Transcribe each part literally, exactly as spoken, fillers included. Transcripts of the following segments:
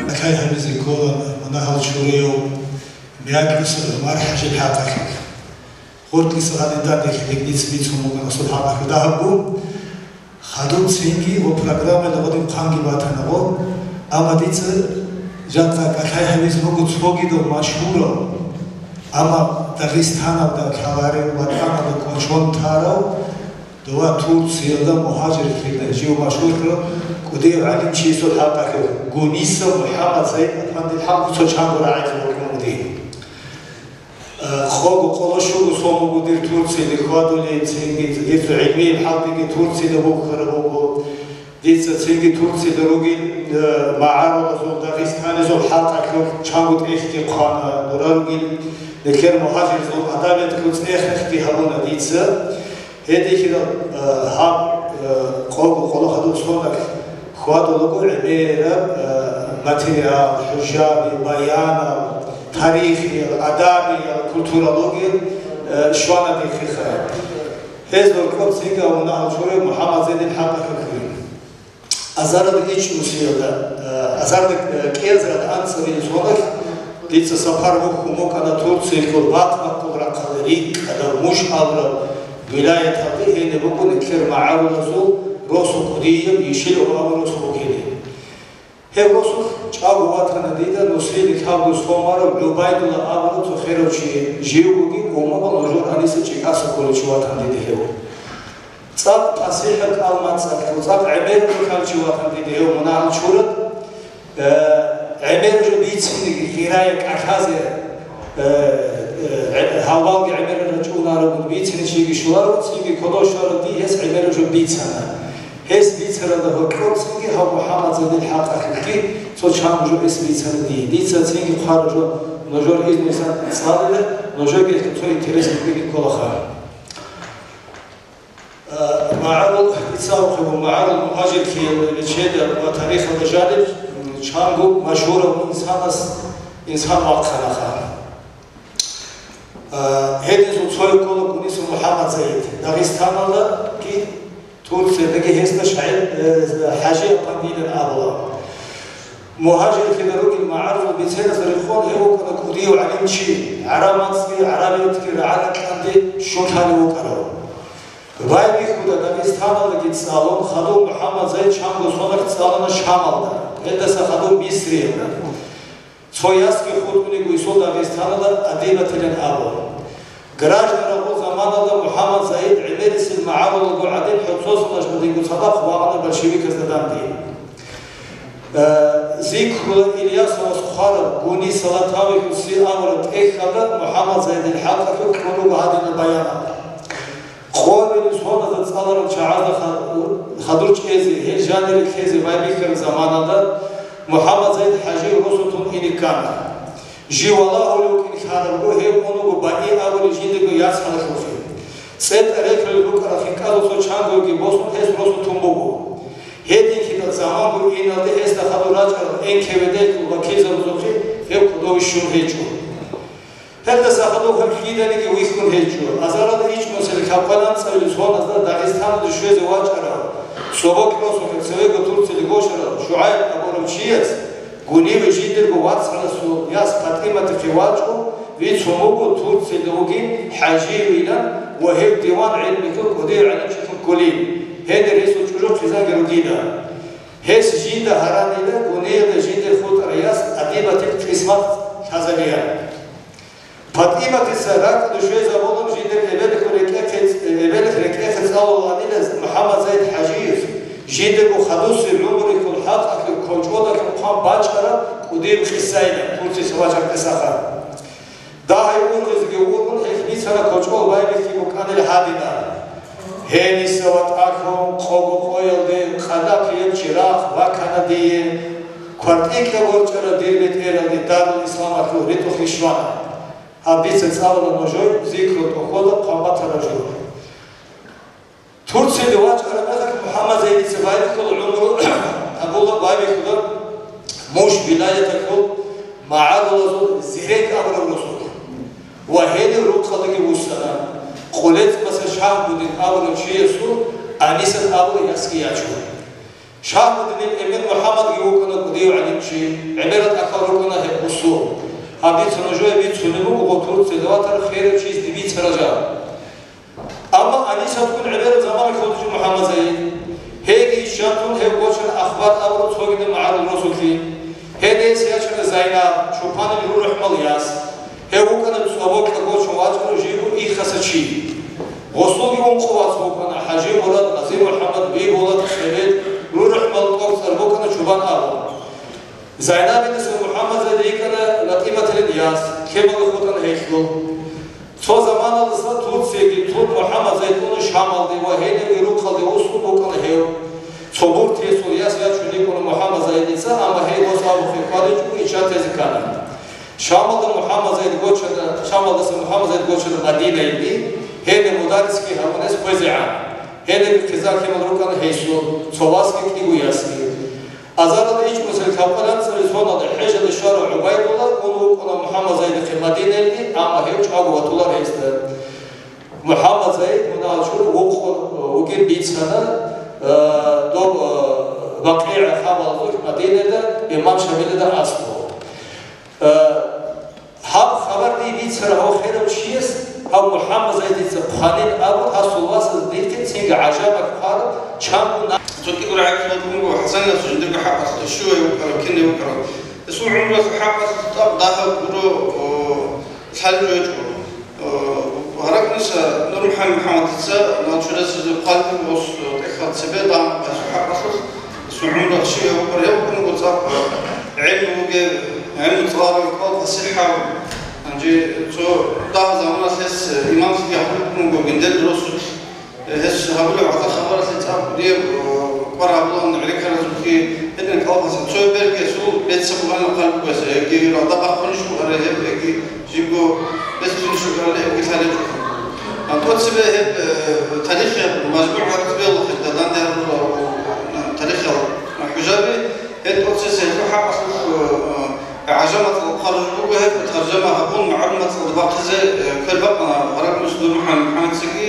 Кай гьабизе ккола мунагьал чураяв Мякьусул ГӀумар-хӀажил хӀакъалъулъ. Гъоркьиса гьанидал рекӀелъ дица бицун буго гьесул хӀакъалъулъ дагьабго. Хадуб цинги ва программаялда гъодин хъанги батана гъо, амма дица жакъа кӀалъай гьабизе буго цогидал машгьурав, амма Дагъистаналда лъаларев, ватӀаналда кӀочон тарав, дова Турциялда мугьажир хирда жив машгьурлъарав кӀудияв гӀалимчиясул хӀакъалъулъ, Гунисов МухӀаммад Саид-апандил хӀакъалъулъ цо чанго рагӀизе вукӀун вугин. Э, къого къоло щуго сон буго дир Турциялде хьвадулей, цинги дица гӀилмиял хӀалтӀиги Турциялда бухьараб буго. Дица цинги Турциялда ругел, э, магӀарулазул, дагъистанизул хӀакъалъулъ чанго тӀехьги хъвана, дора ругел нилъер мугьажирзул адабияталъул цӀехехъги гьабуна дица. Гьединлъидал, э, гьаб, э, къого къоло хадуб соналъ хьвадулаго гӀемераб, э, материал, хӀужаби, баянал, тарихиял, адабиял, культурологиял, э, щвана дихъеха. Гьез доркьоб цинги мунагьал чурай МухӀаммад Зайдил хӀакъалъулъ. Азарда ичӀнусиялда, э, азарда, э, кӀиазарда анцӀабилеб соналъ дица сапар бухьун букӀана Турциялъул бакъ-бакъул рахъалда рикӀкӀадав Муш абураб вилаяталде, гьениб буго нилъер магӀарулазул росу кӀудияб Ешилов абураб росу бугеб. Гьеб росулъ чӀаго ватана дида Нусрилъ лъабго сомарав ГӀубайдулла абурав цо херав чи, живго умумал нужер гьаниса ЧӀикӀаса кколев чи ватана дида гьев. ЦӀакъ пасихӀаб кӀал мацӀалъ, цӀакъ гӀемераб кӀал чи ватана дида гьев мунагьал чураб, э, гӀемераб жо бицинеги, гъирая кӀалъазе, э, э, гьавалги гӀемераб чӀунараб, бицине чиги щоларо, цинги кодов щварав дий гьес гӀемераб жо бицана. Гьес бицаралда гьоркьоб цинги гьав МухӀаммад Зайдил хӀакъалъулъги цо чанго жо гьес бицана дие. Дица цинги хъвараб жо нужер изнисан цӀалила, нужеги цо интерес букӀине кколаха. Э, магӀарул, дица вахъиго магӀарул мугьажирлъиялда бечедаб ва тарихалда жаниб, м, чанго машгьурав инсанас, инсан вахъанаха. Э, гьединлъун цояв ккола Гунисов МухӀаммад Зайд. Дагъистаналдаги Турциялдаги гьесда шагӀир, э, ХӀажи-апандилан абула. Мугьажирлъида ругел магӀарзул биценазда рекъон гьев вукӀана кӀудияв гӀалимчи, гӀараб мацӀги, гӀарабиятги рагӀана кьанде щун лъалев вукӀарав. Байбихьуда Дагъистаналдаги цӀалун, хадув МухӀаммад Зайд чанго соналъ цӀалана Шамалда, гьелдаса хадув Мисриялда. Цо ясги хутӀулеб буго гьесул Дагъистаналда адибатилан абун. Гражданраб заманалда МухӀаммад Зайд гӀемерисел магӀарулазул гӀадин хӀоцӀосалъ жидеего цадахъ вагъана большевиказда данде. Э, зикрула Ильясовас хъвараб Гуни Салатави Гьуси абураб тӀехьалда МухӀаммад Зайдил хӀакъалъулъ кьун руго гьадинаб баянал. Къоялъ соназда цӀаларал чагӀазда ха-, хадур чӀезе, гьел жанире лъезе байбихьараб заманалда МухӀаммад Зайд ХӀажи росу тун ине ккана. Жив валагьулев вукӀин лъадарго, гьев унго Баи абулеб жиндирго яцӀалъухъе. ЦӀетӀа рекьулел рукӀарал хинкӀазул цо чангоги босун гьес росу тун буго. Гьединлъидал заман гуриналде гьесда хадур рачӀарал Н К В Д-ясул вакилзабазухъе гьев кодове щун гьечӀо. Гьелдаса хадуб гьеб лъиданиги вихьун гьечӀо. Азаралда ичӀнусел лъабкъоялда анцӀабилеб соназда Дагъистаналде щвезе вачӀарав, Собок росулъе цевего Турциялде гощарав ШугӀайб абурав чияс Гуниве жиндирго вацгӀаласул яс ПатӀиматихъе вачӀун бицун буго Турциялда вугин ХӀажиевилан ва гьев диван гӀелмулъул кӀудияв гӀалимчилъун кколин, гьенир гьесул чӀужу хъизанги ругилан. Гьес жинда гьаранила Гуниялда жиндир хутӀарав яс адибатил къисмат лъазабиялъ. ПатӀиматица ракӀалде щвезабулеб жиндир эбелалъул рекӀехъе, эбелалъ рекӀехъе цӀалуланила МухӀаммад Зайд ХӀажиев, жиндирго хадусеб гӀумруялъул хӀакъалъулъ кочӀолдалъун хъван бачӀараб кӀудияб къисайилан Турциялъ вачӀараб къисаха. Дагьай ургъизеги ургъун гьелъ бицана кочӀол байбихьи букӀанил гьадинаб. Гьениса ватӀалъун къого къоялде къадахъияб чирагъ бакана дие, квартӀикьа ворчӀараб дир бетӀералде Дарул Исламалъул ритӀухълъи щвана. Гьаб дица цӀалула нужер зикру тӀохьода хъван батараб жо. Турциялде вачӀараб мехалъ МухӀаммад Зайдица байбихьула гӀумру, абула, байбихьула Муш вилаяталъул магӀарулазул Зерек абураб росулъ ва гьенив рукъалдаги вуссана, Къулецбаса Шагьбудин абурав чиясул Анисат абулеб ясги ячун. Шагьбудинил эмен МухӀаммадги вукӀана кӀудияв гӀалимчи. гӀемерал тӀахьал рукӀана гьеб гъусул. Гьаб дица нужее бицунеб буго, Турцияда ватарав херав чиясде бицараб жо. Амма анисатккун гӀемераб замана хьулчӀо МухӀаммад Зайд. Гьеги ишчантун гьев гочана ахбар абураб цогидаб магӀарул росулъе. Гьедин гьес ячана Зайнаб, Чупанил рурухӀмал яс. Гьев вукӀана цӀобокьа гочун вачӀарав жиго иххаса чи. Гъусулги ункъо вац вукӀана: ХӀажи Мурад, Гъази МухӀаммад, Бибулат, Хъебет, рурухӀмал тӀоцӀар букӀана Чубан абун. Зайнабидаса МухӀаммад Зайд йикӀана ЛатӀифатилин яс, кемалги хутӀана гьелъул. Цо заманалдаса Турцияги тун МухӀаммад Зайд уна Шамалде ва гьенибги рукъалде вуссун вукӀана гьев. Цо мурт гьесул яс ячун йикӀуна МухӀаммад Зайдица, амма гьей дос абухъе хьвадичӀого иччан тезе ккана. Шамалда МухӀаммад Зайд гочана, Шамалдаса МухӀаммад Зайд гочана Мадинаялде, гьениб мударрисги гьабунес хвезегӀан. Гьениб хъизан-кемал рукӀана гьесул, цо васги кӀиго ясги. Азаралда ичӀнусел лъабкъоялда цӀари соналда хӀежалде щварав ГӀубайдулла ун вукӀуна МухӀаммад Зайдихъе Мадинаялде, амма гьев чӀаго ватулар гьесда. МухӀаммад Зайд мунагьал чурав вукъун вугин бицана, э, доб, э, БакъигӀ хабалазулъ Мадинаялда имам Шамилида аскӀов. Э, Гьаб хабар дие бицарав гьав херав чияс, гьав МухӀаммад Зайдица хъванин абун, гьасул васаз дихъе цинги гӀажаба хъвараб чанго на-, Цо кӀиго рагӀи кколеб буго ХӀасаниясул жиндирго хӀакъалъулъ, щивав вукӀарав, кинав вукӀарав. Гьесул гӀумруялъул хӀакъалъулъ тӀад дагьаб гуро, о, лъалеб жо гьечӀо. О, гьаракьуниса Нур МухӀаммад МухӀаммадица Налчурасизе хъвалеб буго гъос, о, тӀехьал цебе дагьаб гьесул хӀакъалъулъ. Гьесул гӀумруялъ щивав вукӀарав, гьев вукӀунаго цӀакъ гӀелму бугев, гӀелму цӀаларав, кӀал пасихӀав, гьанже цо дагь заманалъ гьес имамлъиги гьабулеб буго, гьендел росулъ гьес гьабулеб гӀазаб-хабаралъе цӀакъ дие, э, кӀвар гьабулаан гӀерекаразухъе, гьедин кӀал пасихӀ. Цо берги гьесул бецаб бугӀана хъалиб бугес, яги рагъда бахъунищ бугӀарай гьеб, яги Жибго бес кинаб щугӀарали гьебги лъалеб. А тӀоцебе гьеб, э, тарихияб мажмугӀ гьарцӀбиялъухъе данде гьарурал, э, тарихиял хӀужаби, гьеб тӀоцезе гьелъул хӀакъалъулъ, э, гӀажамацӀал хъвараб буго гьеб, таржама гьабун, магӀарумацӀалда бахъизе, э, квер бакъана гьаракь Муслим МухӀаммад МухӀаммадцаги,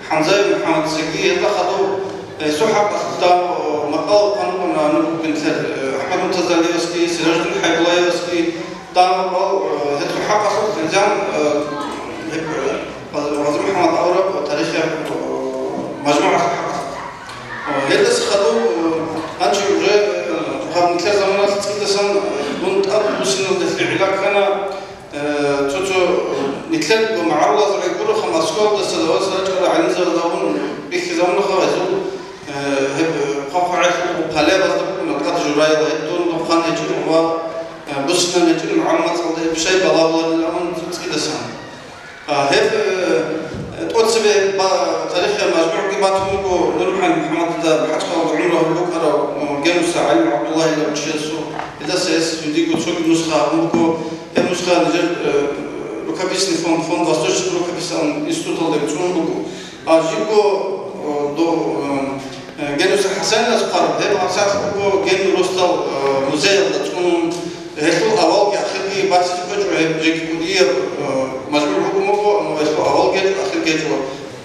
ХӀамзаев МухӀаммадцаги, гьелда хадуб, э, гьесул хӀакъалъулъ дагьаб, э, макъала хъван букӀана нургутӀинлъер, э, АхӀмад Муртаза Алиевский, Сиражудин ХӀайбуллаевский, Дагьаб, э, гьелъул хӀакъалъулъ гьанжан, э, гьеб, э, Гъази МухӀаммад авараг тарихияб, э, мажмугӀалъул хӀакъалъулъ. Э, гьелдаса хадуб, э, гьанже уже, э, гьаб нилъер заманалъ цӀидасан, э, дун тӀад буссиналдалъе гӀилла ккана, э, цо-цо, э, нилъер магӀарулазул гӀурухъа Москваялдаса давас рачӀарал гӀалимзабазда абун бихьизабунаха гьезул, э, гьеб, э, хъвахъ гӀелъул хъалебазда букӀуна тӀад жураял гьедун хъван гьечӀеб ва Э, буссинал гьечӀеб магӀарумацӀалда гьеб щай балагьуларилан цӀидасан. А, гьеб, э, тӀоцебе ба-, тарихияб мажмугӀги батун буго Нур МухӀаммадида МахӀачхъалалда гӀумру гьабулев вукӀарав, э, Генуса ГӀалим ГӀабдуллагьилан чиясул. Гьедаса гьес жиндиего цоги нусха гьабун буго. Гьеб нусха нижер, э, рукописный фонд, фонд восточных рукописей институталда цӀунун буго. А жибго, э, до, э, Э, Генуса ХӀасанилас хъвараб, гьеб гьабсагӀат буго Генуй росдал, э, музеялда цӀунун, гьелъул авалги ахирги бацин ккечӀо, гьеб жеги кӀудияб, э, мажмугӀ букӀун буго, амма гьелъул авалги гьечӀо, ахирги гьечӀо.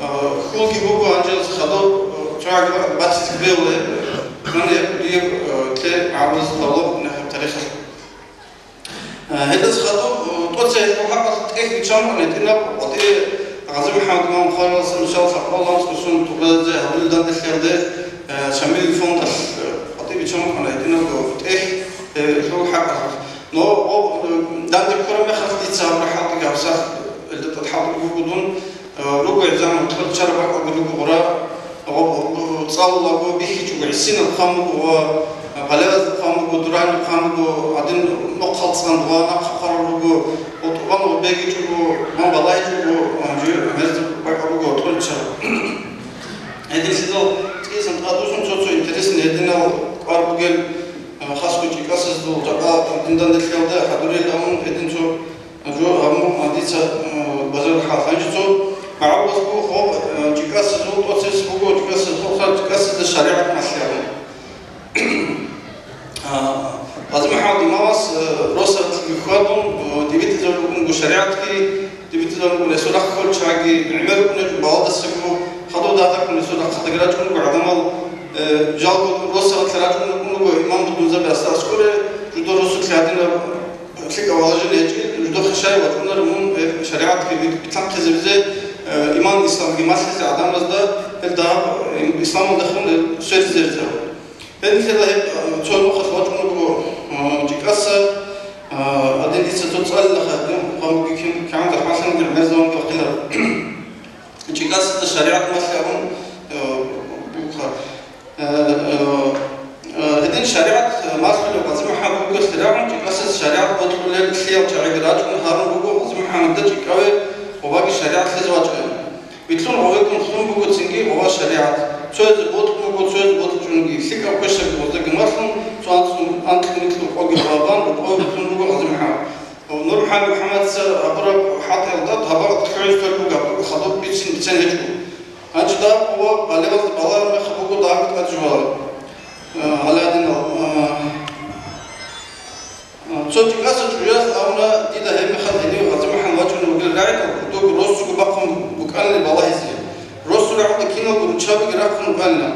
Э, хьулги буго гьанжелас хадуб, э, цогӀаги бацин ккеян гьеб, э, гьаниб гьеб кӀудияб, э, лъе гӀарулаз тавлаб нахаб тарихалъ. Э, гьелдаса хадуб, э, тӀоцебе гьелъул хӀакъалъулъ тӀехь биччан букӀана гьитӀинаб къватӀи Гъази МухӀаммад имам Бухариласа, мисал, лъабкъоялда анцӀго сон тӀубазе гьабулел данделъиялде, э, Шамилил фондалъ, э, къватӀи биччан букӀана гьитӀинабго тӀехь, э, гьелъул хӀакъалъулъ. Но, о, э, данде ккураб мехалъ дица гьабураб хӀалтӀиги гьабсагӀат, э, гьелда тӀад хӀалтӀулеб буго дун, Э, руго гӀезегӀан тӀолъараб бакӀалги руго гъура, гъо-, гъо-, цӀалулаго бихьичӀого гӀисинаб хъан буго ва, э, гъаларазда хъан буго, дураниб хъан буго, гьадин нохъал цӀан ва нахъа хъварал руго, гъо-, тӀубан гъо бегичӀого, ва балагьичӀого, гьанже гьезда бакӀал руго тӀолъараб. Гьединлъидал цӀийасан тӀадвуссун цо-цо интересный гьединал кӀвар бугел, э, хасго чӀикӀасаздул жакъа диндан делъиялда хӀадурел гьавун гьедин цо Жо гьабун, а, дица, э, бажарулеб хӀал. Гьанже цо магӀарулас буго, хоб, э, чӀикӀасазул тӀоцес буго, чӀикӀасазул хал, чӀикӀасазда шаригӀат малъи гьабун. А, Гъази МухӀаммад имамас, э, росаралъги хьвадун, э, дибитӀизабун буго шаригӀатги, дибитӀизабун буго гьесул рахъ кколел чагӀиги, гӀемер рукӀунел баладасаго, хадув дагьдаккун гьесул рахъалдаги рачӀун буго гӀадамал, э, жалго росаралъе рачӀун рукӀун руго имам Будунзаби аскӀоре, Жидер росулъ гьадинаб лъикӀаб валажил гьечӀи, жидер хишай вачӀунар мун, э, шаригӀатги бит-, битлъанхъизабизе, э, иман исламги малъизе гӀадамазда, гьел дагьаб, э, исламалдехун, э, сверизерзаб. Гьединлъидал гьеб, э, цо нухалъ вачӀун вуго, э, ЧӀикӀаса, э, гьадин дица цо цӀалилаха, гьадин, гьанги кин-, кигӀан захӀмалъанги гӀемерзаванги вахъиларо. ЧӀикӀасда шаригӀат малъи абун, э, буха. Э, э, э, гьедин шаригӀат малъулев ГъазимухӀаммад бугелъе рагӀун, ЧӀикӀасас шаригӀат бокьулел лъиял чагӀиги рачӀун гьарун буго ГъазимухӀаммадда ЧӀикӀаве гъобаги шаригӀат лъезе вачӀайин. Витлъун гъовегун лъун буго цинги гъова шаригӀат. Цоязе бокьун буго, цоязе бокьичӀунги, лъикӀаб квешабги гъоздаги малъун, цо анцӀ-, анкьнилъул къоги гъобан рукъове витлъун буго ГъазимухӀаммад. Нурхъан МухӀаммадица гьабураб хӀалтӀиялда гьаб гьабураб лъугӀизе кколеб буго, хадуб бицин-бицен гьечӀо. Гьанже дагьаб къуват балигъазда балагьараб мехалъ буго дагьаб тӀад жувараб. Э, гьаладинал, э, э, цо ЧӀикӀаса чӀужуяс абуна дида гьеб мехалъ гьенив ГъазимухӀаммад вачӀунев вугел рагӀидал, доб росго бахъун букӀанилан балагьизе. Росу рагӀуда киналго руччабиги рахъун букӀанилан.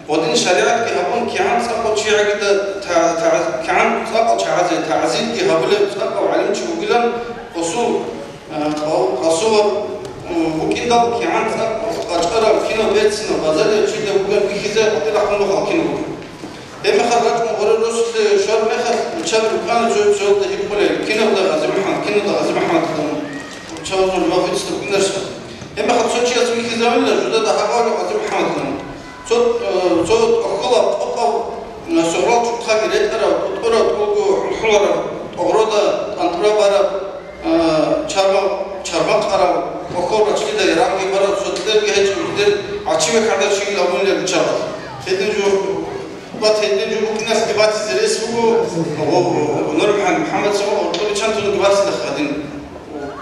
Гъодин шаригӀатги гьабун, кигӀан цӀакъав чагӀазда та-, та-, кигӀан цӀакъав чагӀазе тагӀзирги гьабулев цӀакъав гӀалимчи вугилан, гъосул, э, къав-, къасувар, э, вукӀиндал кигӀан цӀакъ къачӀарав, кинав берцинав, базарияв чида вугев вихьизе къватӀир рахъун рухӀал кинав вугев. Гьеб мехалъ рачӀун гъоркье росулъе щвараб мехалъ, руччаби рукӀана цояв цоясда гьикъулел, кинаб ГъазимухӀаммад, кинаб ГъазимухӀаммад абун, руччабазул жаваб бицидаб букӀунарищха? Гьеб мехалъ цо чияс вихьизавила жидеда гьабула ГъазимухӀаммад абун. Цо, э, цо тӀохьолаб къокъав, э, сугърал чурхъаги ретӀарав, тӀутӀурав тӀолго хӀулхӀуларав, тӀогърода тӀантӀра бараб, э, чарма-, чармахъарав, тӀохьол рачлида ярагъги барав, цо кьерги гьечӀев жидер гӀачи вехъарав чиял абунила руччабаз. Гьедин жо, бат гьедин жо букӀиналъги батизе рес буго, гъо-, гъо-, Нурхъан МухӀаммадица гъоркье биччан тунги батила гьадин.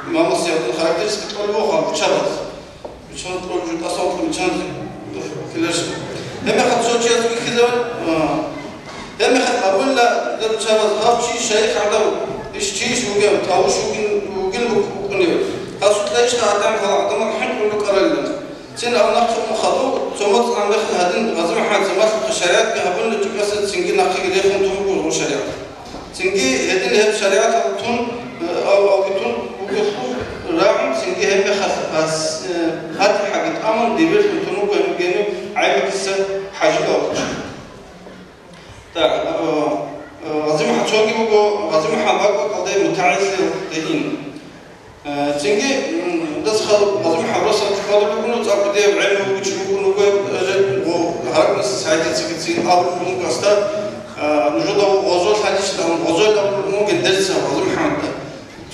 Имамас гьадин характеристика кьолеб буго руччабаз. Биччан кьолеб жо тӀаса вукьун биччан килерщина. Гьеб мехалъ цо чияс вихьизавун, а, гьеб мехалъ абула, дир руччабаз, гьав чи шайих гӀадав, иш чи иш вугев, тавуш вугин, вугин вук-, вукӀунев. Гьасулъа ишда гӀадамал гьал гӀадамал хӀинкъун рукӀаралилан. Цин ав нахъе ун хадув, цо моцӀ гӀан мехалъ гьадин ГъазимухӀаммадица малъухъе шаригӀатги гьабунила ЧӀикӀаса цинги нахъеги рехун тун буго гъо шаригӀат. Цинги гьедин гьеб шаригӀаталъ тун, э, ав-, авги тун бугелъул рагӀун, цинги гьеб мехалъ ас-, э, патихӀаги тӀамун, дибирлъун тун вуго гьениб гьениб ГӀемерисеб ХӀажи авлучи. Так, э, э, ГъазимухӀа-, цоги буго ГъазимухӀаммад бакӀ-бакӀалде мутагӀиллил гьедин. Э, цинги, м, дас хал-, ГъазимухӀаммад росал хьвадулеб буго, цӀакъ кӀудияб гӀелму бугев чи вукӀун вуго, э, же-, гъо-, гьаракнас сайтица кицин абун буго аста, э, нужеда гъозо лъалищ, гъозо лъалун буго гендерца ГъазимухӀаммадда.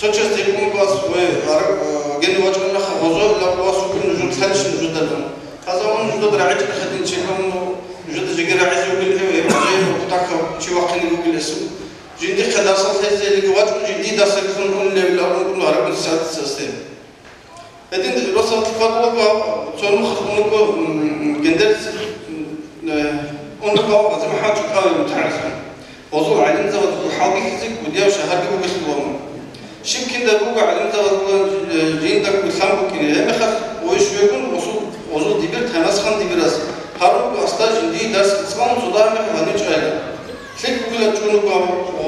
Цо чияс гьикъун буго ас, ве, гьарак, э, генив вачӀунахъа гъозо лъалун вас вукӀун нужер лъалищ нужеда лъун. Гьаза ун нужеда рагӀичӀеб хадин чилан нужеда жеги рагӀизе вугилев, гьев гъозо кутакав чи вахъине вугилесун. Жиндихъе дарсал лъезе лиги вачӀун, жиндие дарсалъун унелевилан абун буго гьаракнас сайтицасде. Гьедин росал хьвадулеб цо нухалъ ун вуго, м, гендерца, м, э, ун вуго ГъазимухӀаммад ЧӀикӀаве мутагӀиллъун. Гъозул гӀалимзабазул хӀалбихьизе кӀудияв шагьарги бугелъул вуго. Щиб кинаб буго гӀалимзабазул, э, жинда кӀулъан букӀине. Гьеб мехалъ гъой щвегун гъозул, гъозул дибир Таймасхан дибирас гьарун буго аста жиндие дарс цӀалун цо дагьаб мехалъ гьанив чӀайилан. ЛъикӀ бугилан чӀун вуго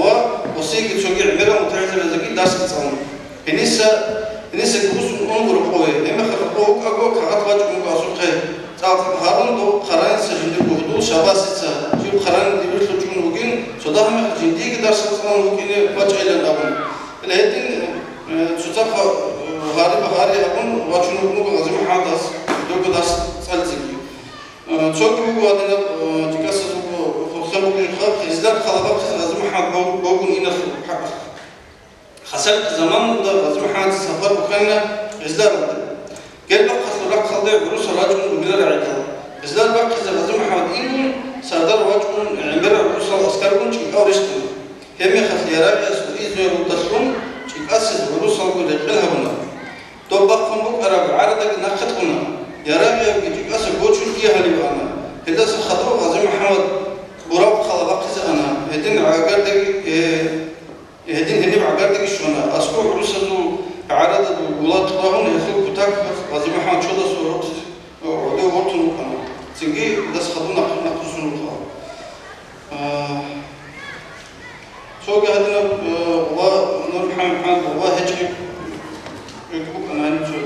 ва гъосиеги цоги гӀемерал мутагӀиллазеги дарс цӀалун. Гьениса, гьениса гурусун ун гуро къове, гьеб мехалъ къо вукӀаго кагъат вачӀун вуго асухъе. ЦӀакъ гьарун дов хъараница жиндирго гьудул Шабасица, жив хъарани дибирлъун чӀун вугин, цо дагьаб мехалъ жиндиеги дарс цӀалун вукӀине вачӀайилан абун. Гьедин, э, цоцахъа, э, гьари-багьари абун вачун вуго ГъазимухӀаммадас, дурго дарс цӀалцӀиги. Э, цоги буго гьадинаб, э, ЧӀикӀасазул хурхен бугеб хал, Хизлар хъалабахъизе ГъазимухӀаммад бо-, богун иналъул хӀакъалъулъ. Хасалихъ заманалда ГъазимухӀаммадица сапар бухьанила Гъизларалде. Гьел бахъалъул рахъалде гӀурусал рачӀун ругила рагӀидал. Гъизлар бахъизе ГъазимухӀаммад ингун, сардар вачӀун, гӀемерал гӀурусал аскаргун ЧӀикӀав рещтӀуна. Гьеб мехалъ Ярагъияс Изуялдалъун ЧӀикӀасез гӀурусалго рекъел гьабуна. Доб бахъун букӀараб гӀарадаги нахъе кьуна. Ярагъиявги ЧӀикӀаса гочун ине гьалив ана. Гьелдаса хадув ГъазимухӀаммад Бурав хъалабахъизе ана. Гьедин гӀагардаги, э, Гьедин гьениб гӀагардаги щвана, аскӀов гӀурусазул гӀарадал гулат багьун, гьелъул кутак ГъазимухӀаммад чодасул гӀодов вортун вукӀана. Цинги дас хадув нахъ-, нахъвуссун вукӀана. А, Цоги гьадинаб, э, ва Нур МухӀаммад, ва гьечӀеб букӀана гьаниб цо.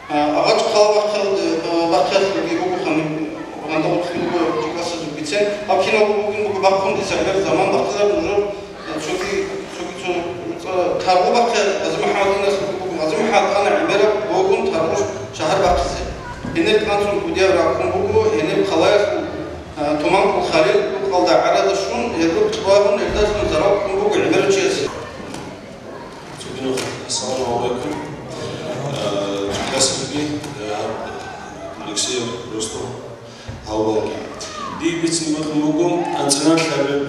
А, Агъачхъала бахъал-, э, бахъалъулги буго ханиб, гъандагъулъулго чӀикӀасазул бицен. Гьаб киналго бугин буго бахъун дица гӀемер заман бахъизаб нужер, э, цоги, цоги цо, э, Таргъу бахъе Гъази МухӀаммадинас буго, Гъази МухӀаммад ана гӀемераб бугун Таргъу шагьар бахъизе. Гьенир кӀанцӀун кӀудияв рахъун буго, гьенир хъалаялъул, э, Туманкул Халил къалда гӀарада щун, гьеб рукъ багьун, гьелдасан зарал ккун буго гӀемерав чиясе. Цогидал, ассаламу гӀалайкум. Э, Чудасилги, э, Алексеев Ростов гьавалги. Дие бицин букӀун буго анцӀила лъабил,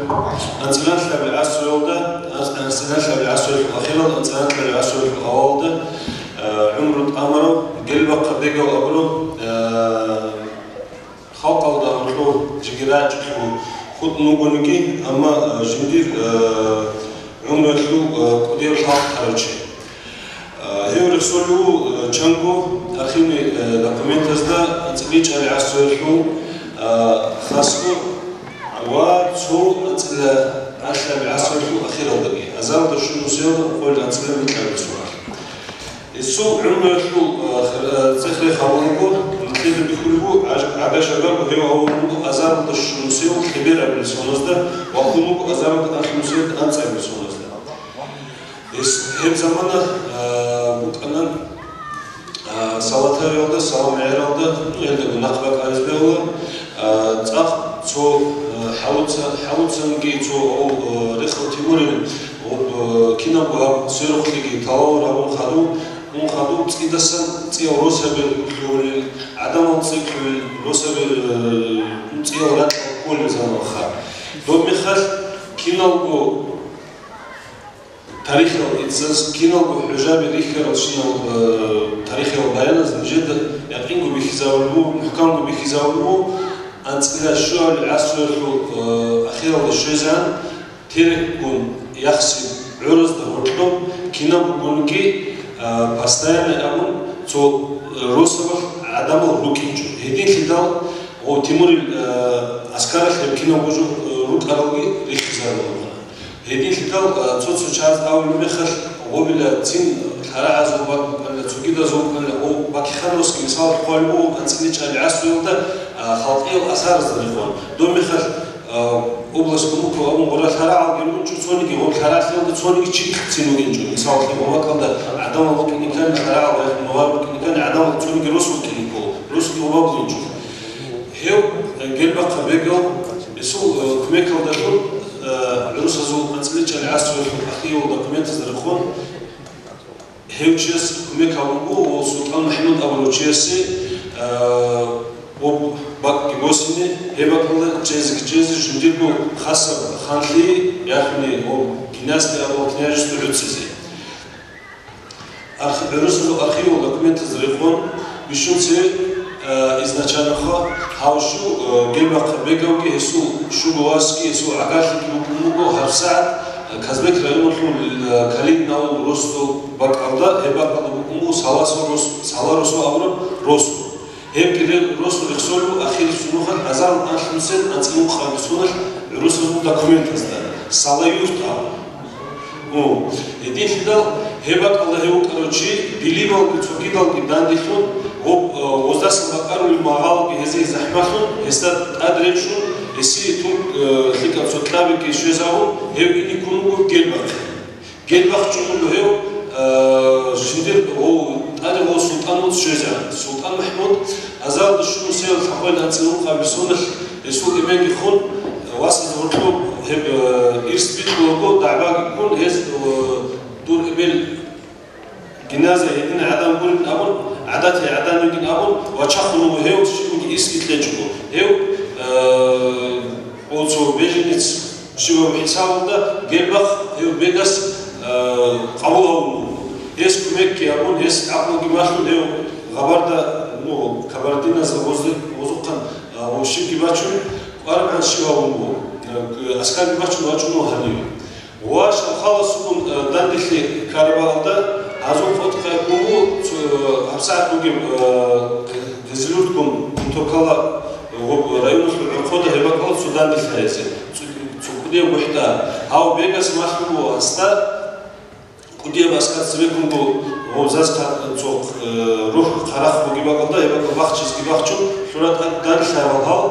анцӀила лъабил гӀасруялда, анцӀ-, анцӀила лъабил гӀасруялъул ахирал, анцӀила лъабил гӀасруялъул авалалда, э, гӀумру тӀамарав, Гелбахъа бегав абурав, э, Халкъалда гьоркьор жеги рачӀухъе хутӀун вугониги, амма, э, жиндир, э, гӀумруялъул, э, кӀудияв лъалкъ тарав чи. Э, гьев рехсолев вуго, э, чанго архивный, э, документазда анцӀила чӀвалеб гӀасруялъул, э, хасго ва цо анцӀила лъабаб гӀасруялъул ахиралдаги, азаралда щун нусиялда къоялъ анцӀила микьабилеб соналъ. Гьесул гӀумруялъул, а, хир-, а, цӀех-рех гьабун буго, нилъеда бихьулеб буго, гӀаж-, гӀага-шагарго гьев гьавун буго азаралда щун нусиялъул Хебер абулеб соназда ва хун буго азаралда анлъ нусиялъул АнцӀабилеб соназда. Гьес гьеб замана, а, букӀана, а, Салатариялда, Салам-ГӀералда, ну, гьелдаго нахъ бакӀаризаб бегьула, а, цӀакъ цо, а, хӀалуца-, хӀалуцанги цо, о, о, рехал Тимурил, о, о, кинабго гьаб сверухълъиги талавур гьабун хадув, Ун хадуб цӀидасан цӀиял росаби лъугьунел, гӀадамал цӀикӀкӀунел, росаби, э, цӀиял ракьал кколел заманаха. Доб мехалъ киналго тарихиял гӀицӀаз, киналго хӀужаби рихьаралщинал, э, тарихиял баяназ нижеда якъинго бихьизабулеб буго, мухӀкамго бихьизабулеб буго, анцӀила щуабилеб гӀасруялъул, э, ахиралда щвезегӀан, Терекгун яхси гӀуразда гьоркьоб кинаб бугониги, а, постоянно абун цо, э, росабалъ гӀадамал рукӀинчӀо. Гьединлъидал гъо Тимурил, э, аскаралъ гьеб кинабго жо, э, рукӀаралги рихьизаруларана. Гьединлъидал, э, цо-цо чагӀаз абулеб мехалъ, гъобила цин лъарагӀазул бакӀ букӀанила, цогидазул букӀанила, гъо Бакихан росги мисалалъ хъвалеб буго анцӀила чӀвалеб гӀасруялда, а, халкъиял асарзабазда рекъон. Доб мехалъ, А, область Кумуков абун гъура лъарагӀалги ругинчӀо, цониги гъоб лъарагӀлъиялда цониги чи цин вугинчӀо. Мисалалъе, гъоб бакӀалда гӀадамал вукӀиникан, лъарагӀал яхӀ мугъар вукӀиникан, гӀадамал цониги рос вукӀине ккола, росги гъоба бугинчӀо. Гьев, э, Гелбахъа бегав, гьесул, э, кумекалдалъун, э, гӀурусазул анцӀила чӀвалеб гӀасруялъул ахирал документазда рехун, Гьев чияс кумек гьабун буго ва СултӀан МахӀмуд абурав чиясе, а, об бакӀги босине, гьеб бакӀалда чӀезе-чӀезе жиндирго хасаб ханлъи яхъине ва династия абураб княжество гӀуцӀизе. Архи-, гӀурусазул архивал документаз рекъон, бищун цеве, а, изначально ха, гьав щу, а, Гелбахъа бегавги гьесул щуго васги гьесул гӀагарлъиги букӀун буго гьабсагӀат, а, Казбек районалъул, а, Калинин авул росдул бакӀалда, гьеб бакӀалда букӀун буго Саласул рос-, Сала росу абураб росу. Гьебги ре-, росу рехсолев ахирисеб нухалъ азарул анлънусел анцӀила ункъабилеб соналъ гӀурусазул документазда, Салаюрт абун. О, гьединлъидал гьеб бакӀалда гьев вукӀарав чи, дилибалги цогидалги данделъун, гъоб, э, гъоздасан бакӀарулел магъалги гьезие захӀмалъун, гьесда тӀад речӀчӀун, гьесие тун, э, лъикӀаб цо кьабиги щвезабун, гьев ине ккун вуго Гелбахъе. Гелбахъ чӀун вуго гьев, э, жиндир гъов, тӀаде гъов СултӀан вуц щвезегӀан. СултӀан МахӀмуд азаралда щун нусиялъ лъабкъоялда анцӀила ункъабилеб соналъ гьесул эменги хун, васаз гьоркьоб гьеб, э, ирс бикьулаго, дагӀбаги ккун, гьез, э, дур эбел гьеназда гьедин гӀадан гурин абун, гӀадатияй гӀадан йигин абун, вачахун вуго гьев, щибниги ирсги кьечӀого. Гьев, э, оцо беженец щибаб хӀисабалда Гелбахъ гьев бегас, э, къабул гьавун вуго. Гьес кумекги гьабун, гьес гӀакълуги малъун, гьев Гъабарда, ну, кабардиназда гъоз-, гъозухъан, а, гъов щибги бачун, кӀварабгӀан щив гьавун вуго, а, аскарги бачун вачӀун вуго гьанив. Ва шалхаласукъун, а, данделъи Карабалда гьазул къотӀ къайкъун вуго, цо, а, гьабсагӀат бугеб, а, Гъезилюртгун Мутокала, а, Гъоб районалъул гӀорхъода гьеб бакӀал цо данделъ гьаризе, цо, цо кӀудияб гохӀда. Гьав Бегас малъун буго гьасда, кӀудияб аскар цебеккунго гъоб заз ка-, цо, э, рухӀ хъарахъ бугеб бакӀалда, гьеб бакӀал бахчизеги бахчун, лъура тӀад данделъ гьарал гьав,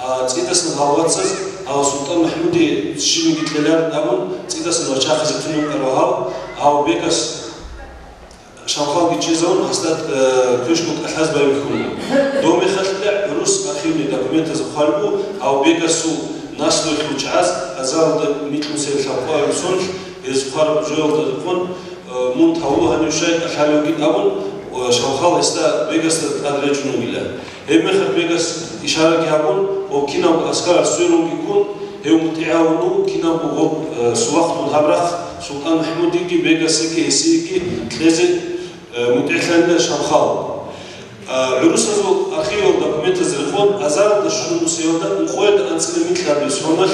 а, цӀидасан гьал вацаз, гьав СултӀан МахӀмуди щибинги кьеларин абун, цӀидасан вачахъизе тунун ккарал гьав, гьав Бегас Шамхалги чӀезавун, гьасда, э, квешго кӀалъаз байбихьуна. Дов мехалъила гӀурус архивный документазда хъван буго, гьав Бегасул наслуялъул чагӀаз азаралда микьнусел лъабкъоялъул сонлъ, гьез хъвараб жоялда рекъон, э, мун тавлу гьанив щай кӀалъалев вугин абун, э, Шамхал гьесда Бегасда тӀад речӀун вугила. Гьеб мехалъ Бегас ишараги гьабун, гъоб кинабго аскаралъ сверунги ккун, гьев мутӀигӀав вуго, кинабго гъоб, э, сулахъун гьаб рахъ СултӀан МахӀмудиги Бегасиги гьесиеги кьезе, э, мутӀигӀлъанила Шамхал. Э, гӀурусазул архивал документаз рекъон, азаралда щуналъ ункъоялда анцӀила микьабилеб соналъ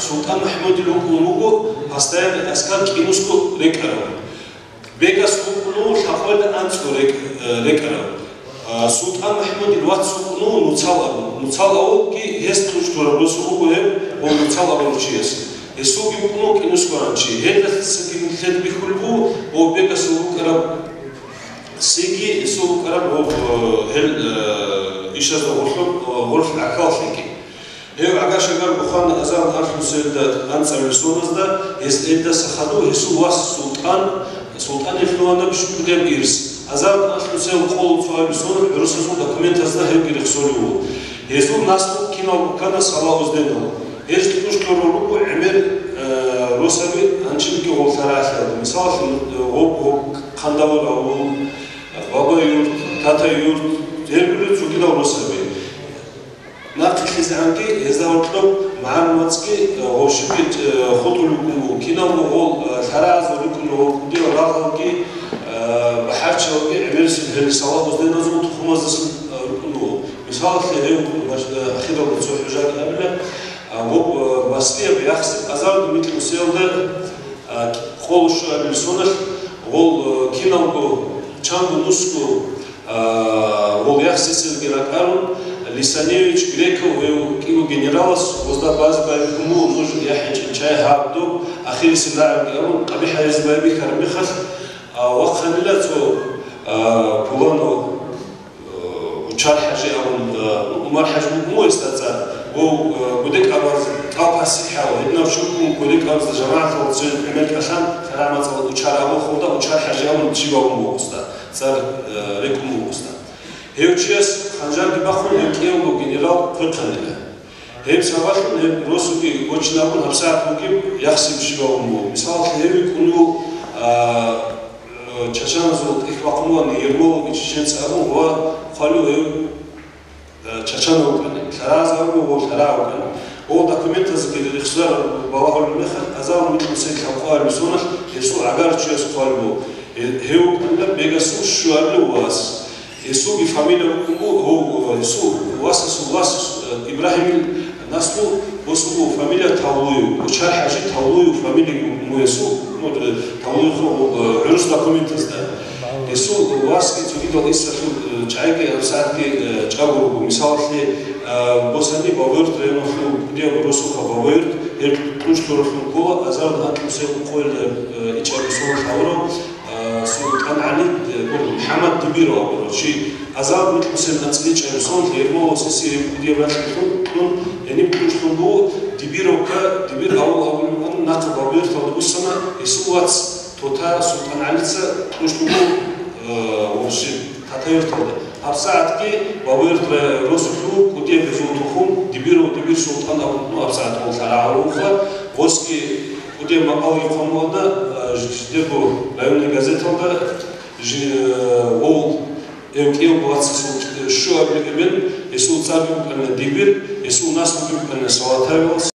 СултӀан МахӀмудил вукӀун вуго постоянный аскар кӀинусго рекӀарав. Бегас вукӀун вуго лъабкъоялда анцӀго рекӀ-, э, рекӀарав. А, СултӀан МахӀмудил вац вукӀун вуго Нуцал абун. Нуцал абулги гьес тӀуч лъураб росу буго гьеб, гъов Нуцал абурав чияс. Гьесулги вукӀун вуго кӀинусго ранчи. Гьелдасаги нилъеда бихьулеб буго, гъов Бегасул вукӀараб, сиги гьесул вукӀараб гъоб, э, гьел, э, ишазда гъорлъ-, э, гъорлъ гӀахьаллъиги. Гьев гӀага-шагар бухана азаралда анлънусиялда анцӀабилеб соназда, гьес элдаса хадув гьесул вас СултӀан, СултӀанил лъугьана бищун кӀудияб ирс. Азаралда анлънусиялда къоло цоабилеб соналъ гӀурусазул документазда гьевги рехсолев вуго. Гьезул наслу киналго ккана Салагьуддинал. Гьез тӀуч лъурал руго гӀемер, э, росаби гьанжинги гъоллъаралъе. Мисалалъе, э, гъоб, гъоб Хъандавур авул, Бабаюрт, Татаюрт, гьел гурел цогидал росаби. Нахъе лъезегӀанги гьезда гьоркьоб магӀарул вацги, э, гъов щибги, э, хутӀулев вукӀун вуго. Киналго гъол, э, лъаразул рукӀунев гъол кӀудиял рагъалги, э, бахӀарчиялги гӀемерисел гьел Салагьуддиназул тухумаздасан, э, рукӀун вуго. Мисалалъе, гьев, э, ахиралда цо хӀужаги абила, э, гъоб, э, Баслияб яхси азаралда микьнусиялда, э, къоло щуабилеб соналъ гъол, э, киналго чанго нусго А, гъол яхсисезги ракӀарун, Лисаневич Греков гьев кӀиго генералас гъозда базе байбихьун буго, нуж яхӀинчӀин чай гьаб доб, ахирисел рагӀабги абун, къабихӀ гьаризе байбихьараб мехалъ, а, вахъанила цо, а, Пуланов, а, Учар-хӀажи абун, а, Умар-хӀажи букӀун буго гьесда цӀар, гъов, а, гудекӀабаз кӀал пасихӀав, гьединав чи вукӀун гудекӀабазда жамагӀаталда цояз гӀемер кӀалъан, шарагӀ мацӀалда Учар абулхъулда, Учар-хӀажи абун чи бавун буго гъозда. ЦӀар, э, рекӀун буго гъозда. Гьев чияс ханжарги бахъун, гьев кӀиявго генерал хъвехъанила. Гьеб сабаблъун гьеб росуги гочинабун гьабсагӀат бугеб яхсиб щибаб буго. Мисалалъе, гьев вукӀун вуго, а, э, чачаназул тӀехь бахъун вугони Ермолович чеченец абун ва хъвалев гьев Э, чачанав вукӀана, лъаразавго ва лъарав вукӀана. Гъол документазги рехсолареб балагьулеб мехалъ, азаралда микьнусиялда лъабкъоялъул соналъ гьесул гӀагар чияс хъвалеб буго. Э, гьев вукӀана Бегасул щуабилев вас. Гьесулги фамилия вукӀун буго, гьев, гьесул васасул вас, э, Ибрагьимил наслу, гьесул фамилия Тавлуев, Учар-хӀажи Тавлуев фамилия вукӀун буго гьесул, ну, э, Тавлуев, э, гӀурус документазда. Гьесул васги цогидал ирсалъул, э, чӀайги гьабсагӀатги, э, чӀаго руго. Мисалалъе, э, босани Бабоюрт районалъул кӀудияб росулъа Бабоюрт, гьеб тӀуч лъуралъун ккола, азаралда анлънусиялда ункъоялда, э, ичӀабилеб соналъ гьавурав, э, СултӀан ГӀали, э, МухӀаммад Дибиров абурав чи. Азаралда микьнусиялда анцӀила ичӀабилеб соналъ Ермоловас гьесие гьеб кӀудияб ракьалъун кьун, гьениб тӀуч лъун буго Дибировка, Дибир авул абулеб букӀана, нахъа Бабоюрталда буссана, гьесул вац Тота СултӀан ГӀалица тӀуч лъун буго, э, гъурщи Татаюрталда. ГьабсагӀатги Бабоюрт ра-, росулъул кӀудияб гьезул тухум, Дибиров Дибир СултӀан абун, ну, гьабсагӀат гъол лъарагӀав вуха, гъосги кӀудияб макъалги хъван бугода, э, ж-, жидерго районный газеталда, жи-, э, гъол гьев кӀиявго вацасул щуабилеб эбел, гьесул цӀарги букӀана Дибир, гьесул наслуги букӀана Салатаевал.